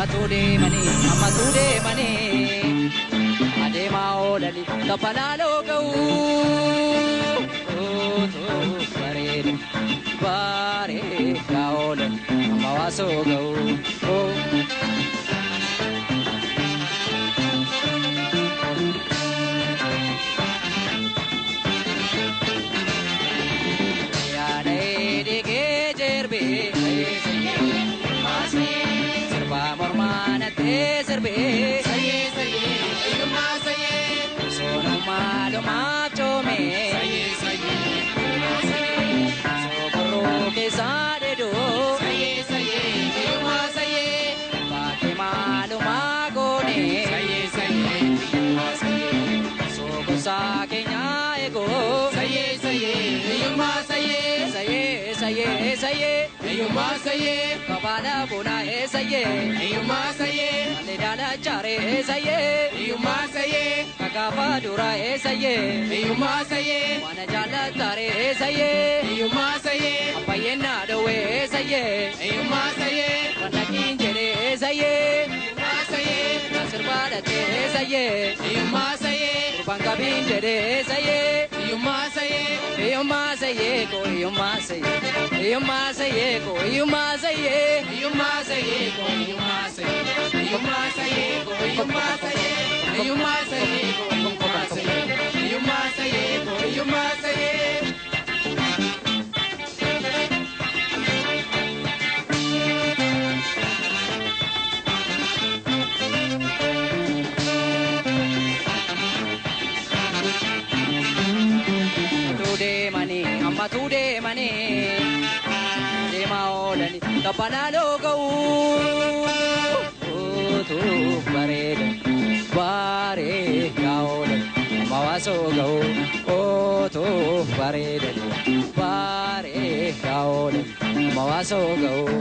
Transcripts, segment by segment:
Ammatuu deemanii ammatuu deemanii adeemaa oolanii taphalaaloo ga'uu utuu bareeda bareedaa oolan amma waasoo ga'uu. Sirbee Sayee sayee hiyyummaa sayee. Soonummaa dhumaaf coomee Sayee sayee hiyyummaa sayee. Sokorroo keessaa dheedoo Sayee sayee hiyyummaa sayee. Baakee maalumaa goonee Sayee sayee hiyyummaa sayee. Sokorsaa keenyaa eegoo Sayee sayee hiyyummaa sayee. Sayee sayee sayee Hiyyummaa sayee. Kabaala bunaa sayee Hiyyummaa sayee. Malee daalachaaree sayee Hiyyummaa sayee. Kakaafa duraa sayee Hiyyummaa sayee. Waan jaalataaree sayee Hiyyummaa sayee. Abbayyeenaa dhowwee sayee Hiyyummaa sayee. Wannaqiin jedhee sayee Hiyyummaa sayee. Nasirbaadhatee sayee Hiyyummaa sayee. Gurbaan qabiin jedhee sayee Hiyyummaa sayee. Hiyyummaa sayee koo hiyyummaa sayee hiyyummaa sayee koo hiyyummaa sayee Hiyyummaa sayee koo hiyyummaa sayee. Hiyyummaa sayee koo hiyyummaa sayee. Hiyyummaa sayee koo hiyyummaa sayee. Hiyyummaa sayee koo hiyyummaa sayee. Ammatuu deemanii ammatuu deemanii deemaa oolanii taphalaaloo ga'uu utuu bareeda bareedaa oolan amma waasoo ga'uu utuu bareeda bareedaa oolan amma waasoo ga'uu.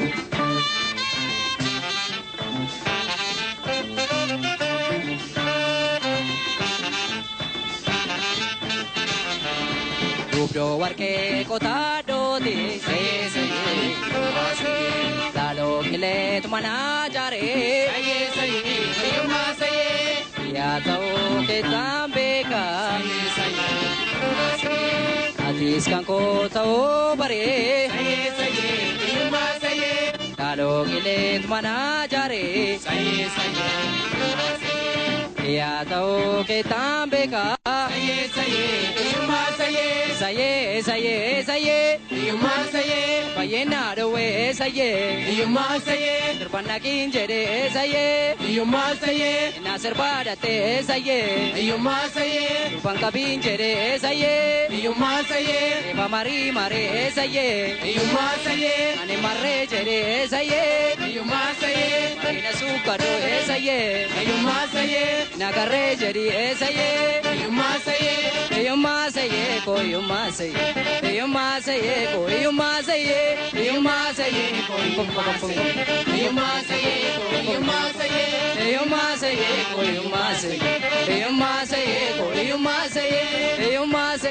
Dubdoo warqee qotaa dhooti Sayee sayee hiyyummaa sayee. Laaloo qileetu manaa jaaree Sayee sayee hiyyummaa sayee. Yaa ta'uu keessaan beeka Sayee sayee hiyyummaa sayee. Atis kan koo ta'uu baree Sayee sayee hiyyummaa sayee. Laaloo qileetu manaa jaaree Sayee sayee hiyyummaa sayee. Yaa ta'uu keessaan beeka Sayee sayee hiyyummaa sayee. Sayee sayee sayee Hiyyummaa sayee. Bayyeenaa dhowwee sayee Hiyyummaa sayee. Sirbannaqiin jedhee sayee Hiyyummaa sayee. Innaa sirbaadhatee sayee Hiyyummaa sayee. Durbaan qabiin jedhee sayee Hiyyummaa sayee. Eeba marii maree sayee Hiyyummaa sayee. Ani marree jedhee sayee Hiyyummaa sayee. Marina suukkadoo sayee Hiyyummaa sayee. Nagarree jedhii sayee Hiyyummaa sayee. Hiyyummaa sayee koo hiyyummaa sayee hiyyummaa sayee koo hiyyummaa sayee hiyyummaa sayee koo hiyyummaa sayee Hiyyummaa sayee koo hiyyummaa sayee. hiyyummaa sayee koo hiyyummaa sayee hiyyummaa sayee koo hiyyummaa sayee hiyyummaa sayee.